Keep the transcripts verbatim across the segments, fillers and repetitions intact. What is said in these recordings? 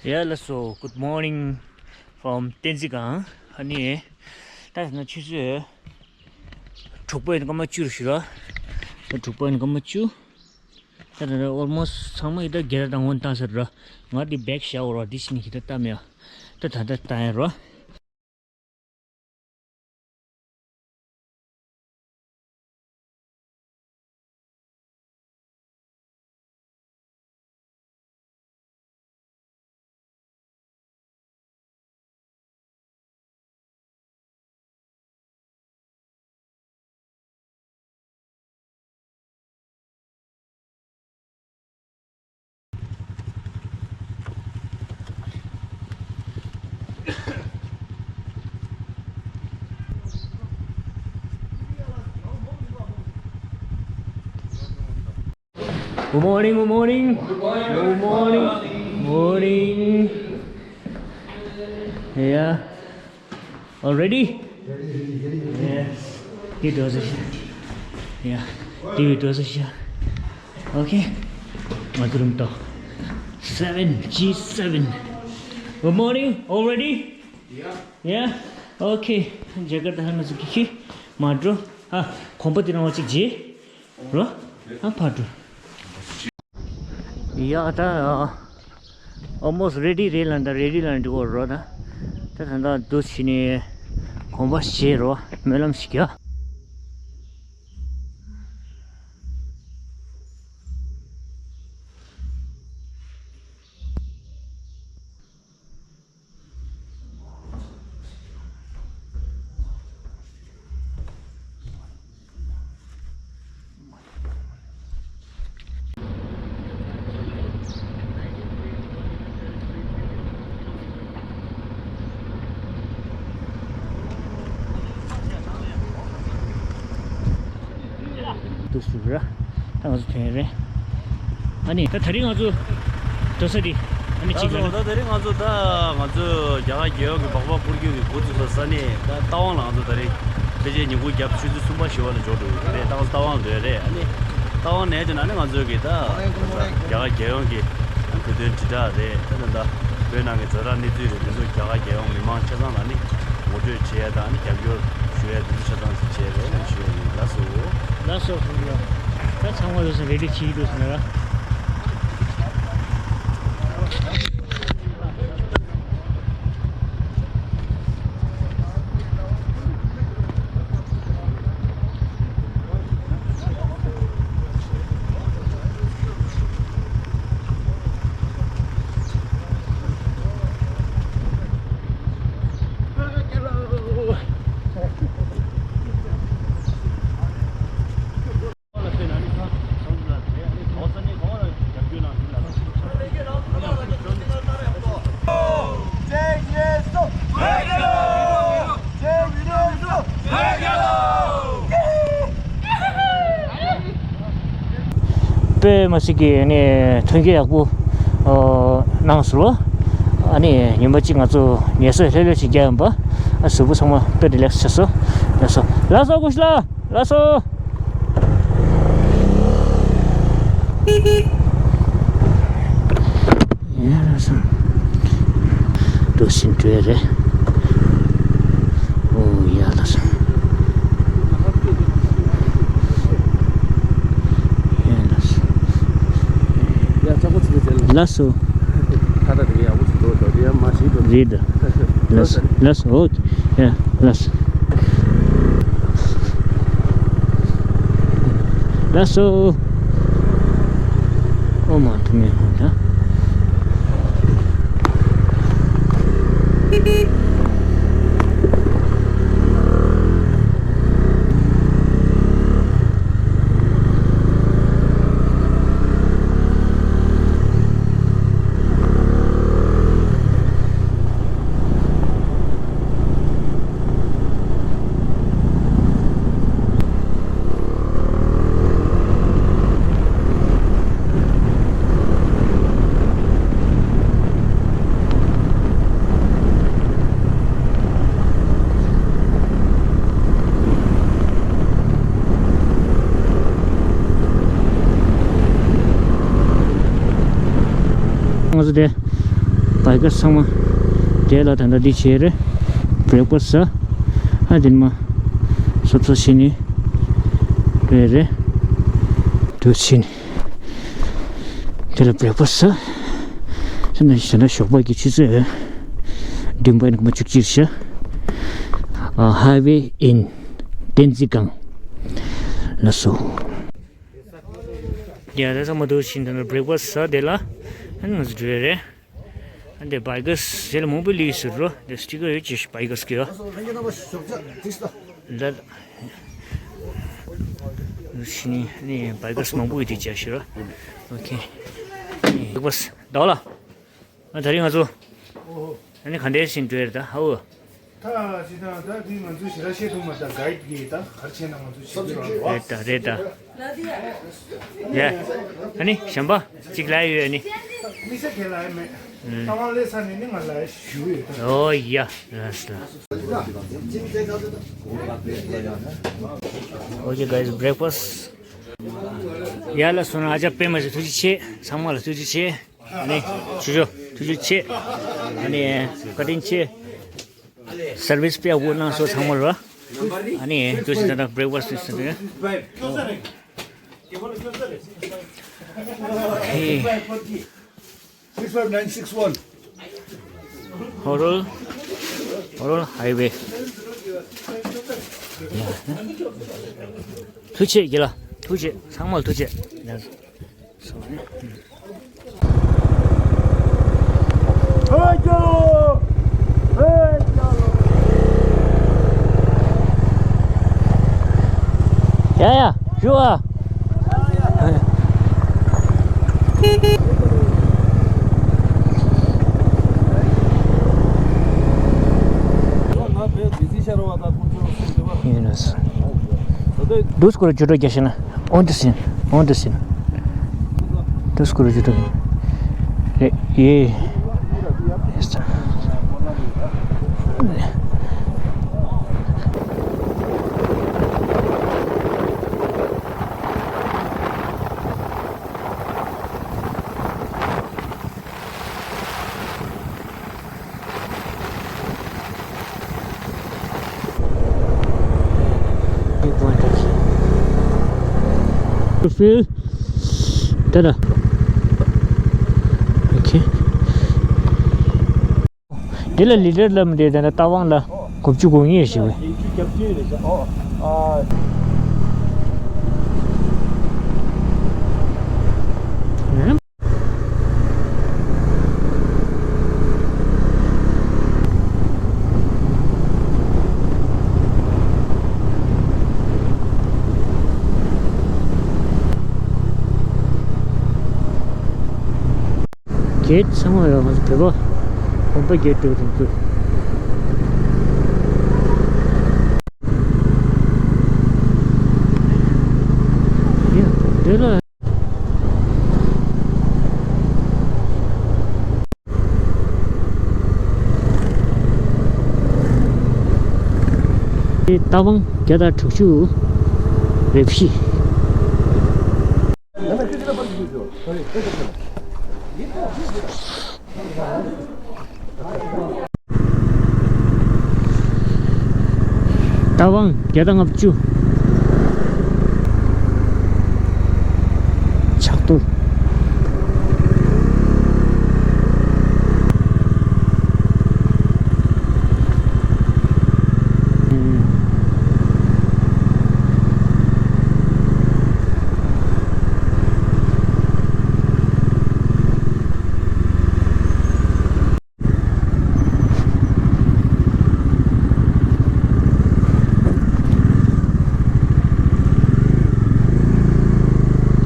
Yeah, let's go. Good morning from Tenzing Gang. ཨ་ནི་ད་ང་ཆུ་ཚོད་དྲུག་པ་ཡིན་སྐར་མ་བཅུ་རུ་ཞུ་ར། ད་དྲུག་པ་ཡིན་སྐར་མ་བཅུ། ད་ད་ད་almost ཚང་མ་ཡི་ད་སྒེར་དང་འོན་བཏང་ས་ར། ང་དེ་བེག་བཞག་འོ་ར། དེ་ཕྱིན་ནས་ད་ལྟ་མེད་ཨ། ད་ད་ད་ད་ཡ་ར། Good morning, good morning. Good morning. Morning. Yeah. All ready? Ready, ready, ready, ready. Yeah. Give it to us. Yeah. Give it to us. Okay. Madrum to. Seven, G seven. Good morning. All ready? Yeah. Yeah. Okay. Jakarta hana zuki ki. Madrum. Ah, kompa tina wachik ji. རོ། ཨ་ཕ་འགྲོ། ཡ་ད། almost ready རེད་ལ་ད་ready ལ་འགྲོ་གི་རོ་ད། ད་ད་ད་འདུག་བྱས་ནས་གོམ་པ་བྱས་རོ། སྨོན་ལམ་ཞིག་རྒྱག་དུ་ཞུ་ར། ད་ང་ཚོ་ཐོན་རེད། ཨ་ནི་ད་དེ་རིང་ང་ཚོ་འགྲོ་ས་དེ་ཨ་ནི་གཅིག་ལ། ད་དེ་རིང་ང་ཚོ་ད་ང་ཚོ་རྒྱ་གར་རྒྱལ་ཡོངས་ཀྱི་སྦག་སྦག་ཕུར་རྒྱུད་ཀྱི་འགོ་བཙུགས་ས་ས་གནས་ད་རྟ་དབང་ལ་ང་ཚོ་དེ་རིང་ཕལ་ཆེར་ཉིན་གུང་རྒྱབ་ཆུ་ཚོད་གསུམ་པ་བཞི་པ་ལ་འབྱོར་འགྲོ་གི་རེད། ད་ང་ཚོ་རྟ་དབང་སྡོད་རེད། ཨ་ནི་རྟ་དབང་ནས་དེ་ན་ནི་ང་ཚོ་གི་ད་རྒྱ་གར་རྒྱལ་ཡོངས་ཀྱི་བོད་དོན་དྲིལ་བསྒྲགས་རེད། ད་ད་ད་བོད་ནང་གི་ཛ་དྲག་གནས་ཚུལ་རེད། དེ་ཚོ་རྒྱ་གར་རྒྱལ་ཡོངས་མི་མང་ཆ་ཚང་ལ་ནི་ངོ་སྤྲོད་བྱེད་ཡ་དང་ནི་རྒྱབ་སྐྱོར་ཞུ་ཡ་དེ་ཚོ་ཆ་ཚང་ཞིག་བྱས་རེད་ལ་ཞུ་ཡ་ཡིན། ལགས་སོ། ལགས་སོ་ཧུ་ཡ། ད་ཚང་མ་ལོས་སུ་རེ་ཌི་བྱེད་ཀྱི་འདུག་ཟེར་ན་ར། དཔེ་མ་སྲིད་ཀྱི་ནས་ཐོན་སྐྱེད་ཡག་པོ་གནང་ཟེར་བ། ཨ་ནི་ཉིན་པ་གཅིག་ང་ཚོ་ཉལ་ས་ལྷོད་ལྷོད་ཅིག་རྒྱག་ཡོང་པ། ཨ་གཟུགས་པོ་ཚང་མ་དཔེ་རི་ལེགས་བྱས་སོ། ལགས་སོ། ལགས་སོ་ཀུ་ཤ་ལགས། ལགས་སོ། ཡ་ལགས་སོ། འགྲོ་བཞིན་འགྲོ་ཡ་རེད། ཨོ་ཡ་ལགས་སོ། ཡ་ལགས་སོ། ཡ་ལགས་སོ། ཁ་ད་དེ་ག་ཡག་པོ་ཞིག་འདུག་འགྲོ་དེ་ཡ་མ་ཞིག་འགྲོ། རེད་ད། ལགས་སོ། ལགས་སོ། ཨོ་ཡ་ལགས་སོ། ལགས་སོ། ཨོ་མ་ཐུ་མེ་ཧོ་ད། ང་ཚོ་དེ། བྷའི་ཀར་ཚང་མ་དེ་ལ་ད་ལྟ་འདི་བྱས་རེད། བྷི་རེག་ཕ་སི་ཟ། ཨ་དེ་མ་སོ་སོ་ཕྱིན་ནི་རེད་རེད། དུ་ཕྱིན། དེ་ལ་བྷི་རེག་ཕ་སི་ཟ། ཟེར་ན་ཞེ་ན་ཞོགས་པ་གི་ཆུ་ཚོད་བདུན་པ་ཡིན་ན་མ་བཅུ་གཅིག་ཤ། Highway in Tenzing Kang ལ་སོ། ཡ་ད་ཚང་མ་དུ་ཕྱིན། ད་ནི་བྷི་རེག་ཕ་སི་ཟ། དེ་ལ་ང་ཚོ་འགྲོ་ཡ་རེད། ཨ་འདི་བྷའི་ཀར་ཟེར་ལ་མང་པོ་ལུས་ཟེར་རོ། འདི་སི་ཊི་ཀར་ཡོད་ཅེས་བྷའི་ཀར་གི་ཡོད། ལ་ཤི་ནི་ནི་བྷའི་ཀར་མང་པོ་ཡོད་དེ་ཅེས་ཤི་རོ། ཨོ་ཁེ། བྷའི་ཀར་ཟླ་བ་ལ། ཨ་ད་རིང་ང་ཚོ་ཨ་ནི་ག་འདྲས་ཕྱིན་འགྲོ་ཡ་རེད་ད་ཧའོ། ད་ཅི་ད་ད་དེ་ང་ཚོ་ཞེ་དྲག་ཤེས་ཐུབ་མ་ད་གྷའིཌ་གིས་ད་ག་རེ་བྱས་ན་ང་ཚོ་ཤེས་ཀྱི་རེད་པ། རེད་ད་རེད་ད། ཡ། ཨ་ནི་གཞན་པ་གཅིག་ལ་ཡོད་ཨ་ནི། མི་ས་ཁེ་ལ་ཡ་མེད། ཨུམ། ད་མ་ལས་ས་ནས་ནི་ང་ལ་ཞུ་ཡོད་ད། ཨོ་ཡ། ལགས་སོ། Okay guys, breakfast. ཡ་ལ་སོང་ན་ཨ་ཅག་པད་མ་ཞིག་ཐུགས་རྗེ་ཆེ། ཚང་མ་ལ་ཐུགས་རྗེ་ཆེ། ཨ་ནི་ཆུ་ཆུ་ཐུགས་རྗེ་ཆེ། ཨ་ནི་བཀའ་དྲིན་ཆེ། སར་བིས་སྤེལ་དགོས་གནང་སོ་ཚང་མ་ལ། ཨ་ནི་ཅོ་ཅི་ད་ད་བྷི་རེག་ཕ་སི་ཟེར་ཏེ། Six five nine six one. Horol, Horol Highway. ཐུགས་རྗེ་ཆེ་རྒན་ལགས། ཐུགས་རྗེ་ཆེ། ཚང་མ་ལ་ཐུགས་རྗེ་ཆེ། ཡ་ཡ། ཞུ་ཨ། ཡིན་ན་སོ། དུས་སྐོར་ཇུ་ཏོ་རྒྱ་ཤེ་ན། ཨོན་ཏི་སིན། ཨོན་ཏི་སིན། དུས་སྐོར་ཇུ་ཏོ། རེད་ཡེ། ད་ལ། ཨོ་ཁེ། འདི་ལ་ལི་ཊར་ལབ་མི་འདུག་ད་ལྟ་རྟ་དབང་ལ་དགུ་བཅུ་གོ་གཉིས་ཞེས་པས། གེ་ཊི་ཚང་མ་ཡོད། ང་ཚོ་བོད་པ་གོམ་པ་རྒྱག་འགྲོ་དུས་ཚོད། ཡ། འདི་ལ། རྟ་དབང་བརྒྱ་དང་དྲུག་ཅུ་རེ་བཞི། རྟ་དབང་བརྒྱ་དང་ལྔ་བཅུ། ཕྱག་རྡོར།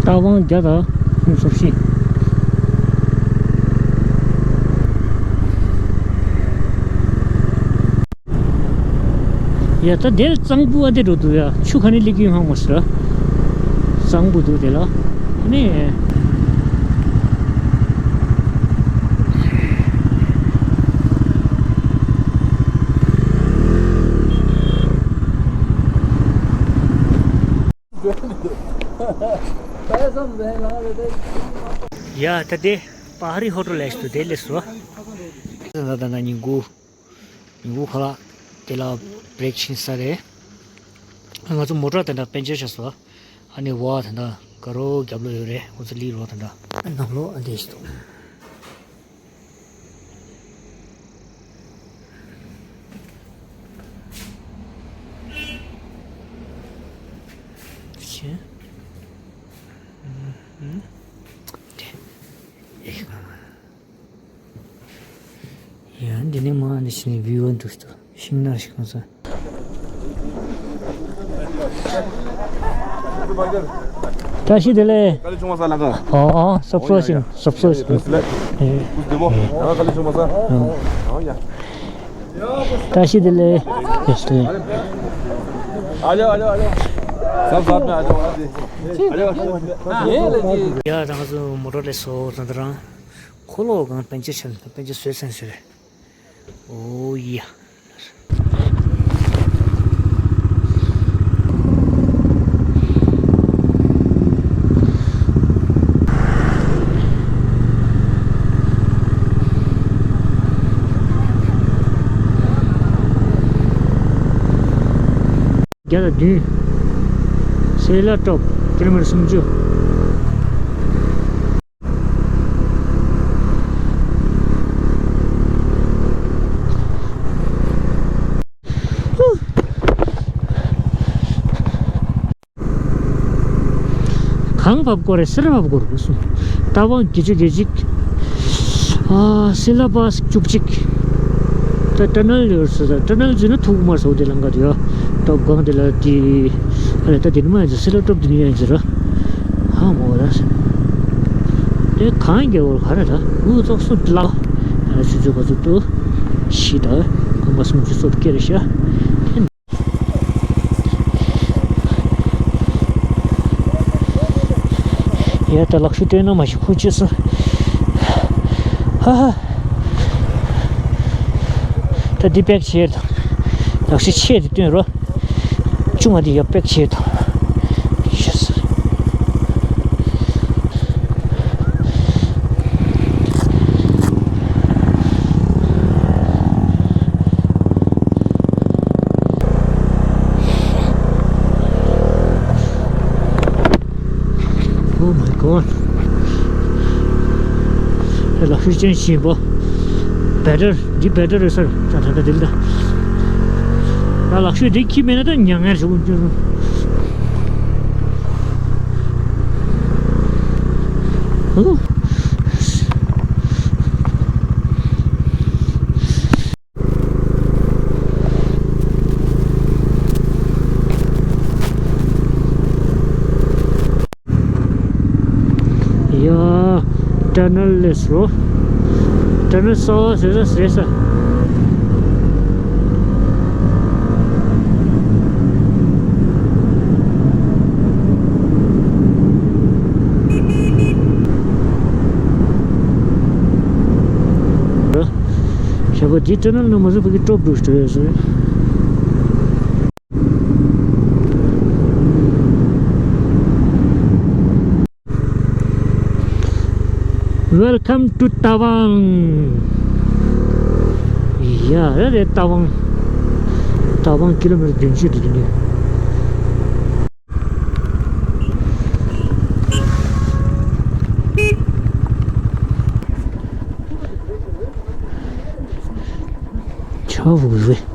རྟ་དབང་བརྒྱ་དང་སུམ་ཅུ་སོ་བཞི། ཡ་ད་དེར་གཙང་པོ་ཨ་དེ་འགྲོ་འདུག་ཡ། ཆུ་ག་ནས་སླེབས་ཀྱི་ཡོད་ཧ་མ་ཤེས་ར། གཙང་པོ་འདུག་དེ་ལ། ཨ་ནི། ཡ་ད་དེ་པ་ཧ་རི་ཧོ་ཊེལ་ལ་ཞིག་ཏུ་དེ་སླེབས་སོ། ད་ད་ད་ཉིན་གུང་། ཉིན་གུང་ཁ་ལག་དེ་ལ་བྷི་རེག་ཕྱིན་ས་རེད། ང་ཚོ་མོ་ཊ་དེ་འདྲ་པན་ཅར་བྱས་སོང་། ཨ་ནི་བ་དེ་འདྲ་དགའ་རོགས་རྒྱབ་ལོགས་ཡོད་རེད། ཁོ་ཚོ་སླེབས་རོགས་དེ་འདྲ། ནང་ལོགས་ཨ་འདྲས་ཞིག་འདུག་ཤེས། ཨུ་ཧུམ། དེ། ཨེ། ཡ། འདི་ནས་མར་འདི་ཕྱིན་ནས་བིའུ་འདུག་ཏུ། ཤིང་ནགས་ཤིག་མ་ཟ། བཀྲ་ཤིས་བདེ་ལེགས། དཀའ་ལས་ཆུང་མ་ཟ་ལགས། ཨོ་ཨོ། སོབ་སོབ་ཞིག་སོབ་སོབ་ཞིག་ཨེ། བཀྲ་ཤིས་བདེ་ལེགས། བཀྲ་ཤིས་བདེ་ལེགས། ཨ་ལེ་ཨ་ལེ་ཨ་ལེ། ཟབ་ཟབ་ཨ་ལེ་ཨ་ལེ། ཡ་ད་ང་ཚོ་མོ་ཊ་སླེབས་སོང་། ད་ལྟ་རང་ཁོ་ལོ་གང་པན་ཅར་ཆགས་ནས་པན་ཅར་བཟོས་ཚར་ཟེར། ཨོ་ཡ། བརྒྱ་དང་བདུན། སེ་ལ་ཊོབ་ཀི་ལོ་མི་ཊར་སུམ་ཅུ། གང་བབས་དགོས་རེད། སེ་ར་བབས་དགོས་རེད་གསུངས། རྟ་དབང་བརྒྱད་ཅུ་གྱ་གཅིག་ཨ། སེ་ལ་པཱས་བཅུ་གཅིག་ད་ཊ་ནལ་ཡོད་ས། ཊ་ནལ་བརྒྱུད་ན་ཐུག་མར་སོགས་དེ་ལམ་ཁ་དེ་ཡོད། ཊོབ་གང་དེ་ལ་དེ། ཨ་ལས་ད་དེ་ནི་མ་ཡིན་ཚེ་སེ་ལ་ཊོབ་དེ་ནི་ཡིན་ཚེ་ར། ཧ་མོ་ར་སེ། དེ་གང་རྒྱལ་བོར་ག་རེ་ད་འུ་ཙོག་སུ་ལ། ཨ་ཆུ་ཚོད་ག་ཚོད་དུ། ཤི་ད། གོམ་པ་སུམ་ཅུ་སོ་བརྒྱད་རེད་ཤག་ཡ་ད་ལག་ཤུ་སྟོན་ན་མ་ཤི་ཁུ་ཅི་སོ། ཧ་ཧ། ད་འདི་པེག་བྱེད་དང་། ལག་ཤུ་ཆེ་དེ་སྟོན་རོ། ཆུང་བ་འདི་ཡ་པེག་བྱེད་དང་། ཤེས། Oh my god. ལག་ཤུ་ཅན་ཞིམ་པོ། བེ་ཊར། འདི་བེ་ཊར་རེད་ཟེར། ད་ད་ད་འདི་ལ་ད། ང་ལག་ཤུ་འདི་ཁྱི་མེད་ན་ད་མྱ་ངན་བྱུང་། ཨོ། ཡ། ཊ་ནལ་སླེབས་སོང་། ཊ་ནལ་གསར་པ་བཟོས་ས་བཟོས་ས། ཞེ་པོ་འདི་ཊ་ནལ་ནང་མ་ཟད་ཕ་གི་ཊོབ་འགྲོ་ཞིག་འགྲོ་ཡོད་ཟེར། Welcome to Tawang. ཡ་རེད་རེད། རྟ་དབང་། རྟ་དབང་ཀི་ལོ་མི་ཊར་བདུན་ཅུ་འདུག་འདི་ནས། ཆ་བུ་རེད།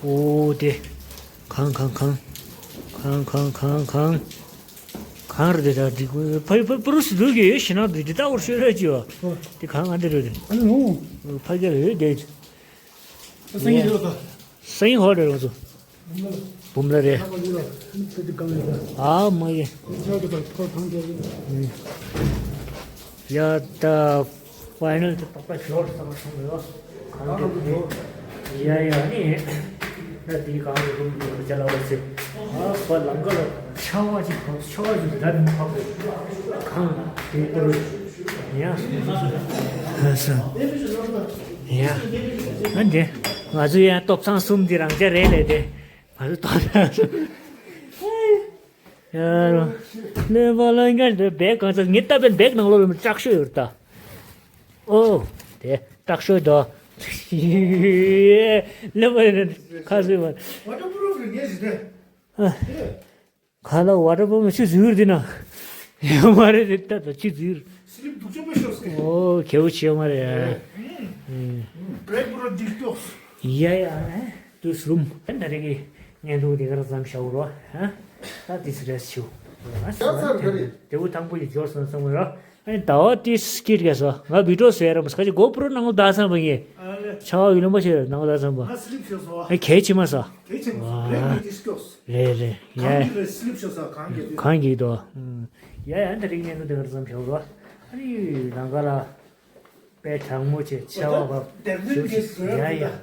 ཨོ་དེ། གང་གང་གང་། གང་གང་གང་གང་། གང་རེད་དེ། ད་འགྲིག་ཕ་ཕ་པུ་རུ་སུ་འདུག་གི་ཡོད་ཤི་ན་འདུག་དེ་ལྟ་བུར་ཤོད་ར་ཅི་བ། དེ་གང་ང་འདི་རེད་དེ། ཨ་ནི་ཧུ། ཕ་གི་རེད་དེ། སང་ཉིན་རེད་ད། སང་ཉིན་ཧོ་རེད་ང་ཚོ། འབུམ་ལ་རེད། ཨ་མ་ཡེ། ཡ་ད། ཕའི་ནལ་དེ་ཏག་ཏག་ཤོར་བསམ་སོང་ཡོད། གང་དེ་ཡ་ཡ་ནི། ད་དེའི་གང་དུ་རུམ་དུ་རུ་ཅ་ལག་ལ་ཚེ། ཨ་ཕ་ལམ་ཀ་ལ་ཆར་པ་ཅིག་བབས། ཆར་པ་ཅིག་ད་ནི་ཕབ་རེད། གང་དེ་ཏོ་རུ་ཡ་སོང་སོང་སོང་། ཡ་ཨ་འདྲེ། ང་ཚོ་ཡང་ཏོག་ཚང་གསུམ་འདི་རང་ཅག་རེད་ལས་དེ། ང་ཚོ་ཏོག་ཚང་གསུམ། ལས་པ་ལ་ངས་འདི་བེག་གང་ཚ་ངས་ལྟ་བའི་བེག་ནང་ལོགས་ལ་སྐྲག་ཤོས་ཡོད་ད། ཨོ། དེ་སྐྲག་ཤོས་དོ། ལས་པ་ཁ་སོས་པ། ཝ་ཊར་པུ་རུབ་རེད་ངས་ཟེར་ཏེ། ཁ་ལ་ཝ་ཊར་པུ་རུབ་ཆུ་ཟུར་འདི་ན། ཡོད་མ་རེད་དེ་ལྟ་ད་ཆུ་ཟུར། སི་ལིབ་སྡུག་ཅག་པོ་ཤོར་སྐད། ཨོ་ཁེའུ་ཆེ་མ་རེད། ཨ། བེག་པུ་རུ་འགྲིག་ཏོག་ཡ་ཡ། དུས་རུམ། ད་རེ་གི་བརྙན་ཐུང་དེ་གར་ཙམ་བྱའོ་རོ། ཧ། ད་དེ་སི་རེས་ཆུ། ཡ་ཚར་ག་རེད། དེ་བུ་དང་པོ་ཡི་འབྱོར་སོང་བསམ་གི་རོ། ཨ་ནི་ཟླ་བ་དེ་སྐྱིད་རྒྱ་སོ། ང་བི་ཌིའོ་བཟོས་ར་མ་སོ་ཁ་ཅིག་གོ་པུ་རུ་ནང་ལ་བདག་ཚང་པ་ངས། ཆ་བ་ཡུ་ལོན་པ་ཆེ་ནང་ལ་བདག་ཚང་པ། ང་སི་ལིབ་ཤོར་སོང་བ། ཨ་གལ་ཆེ་མ་སོ། གལ་ཆེ་མ་སོང་། བེག་མི་དེ་སྐྱོགས། རེད་རེད། ཡ། གང་གི་རེད་སི་ལིབ་ཤོར་སོང་གང་གི་རེད། གང་གི་དོ། ཡ་ཡ་ད་རིང་བརྙན་ཐུང་དེ་གར་ཙམ་བྱའོ་རོ། ཨ་ནི་ནང་ག་ལ། དཔེ་གྲང་མོ་བྱས་ཆར་པ་བབས། ཡ་ཡ།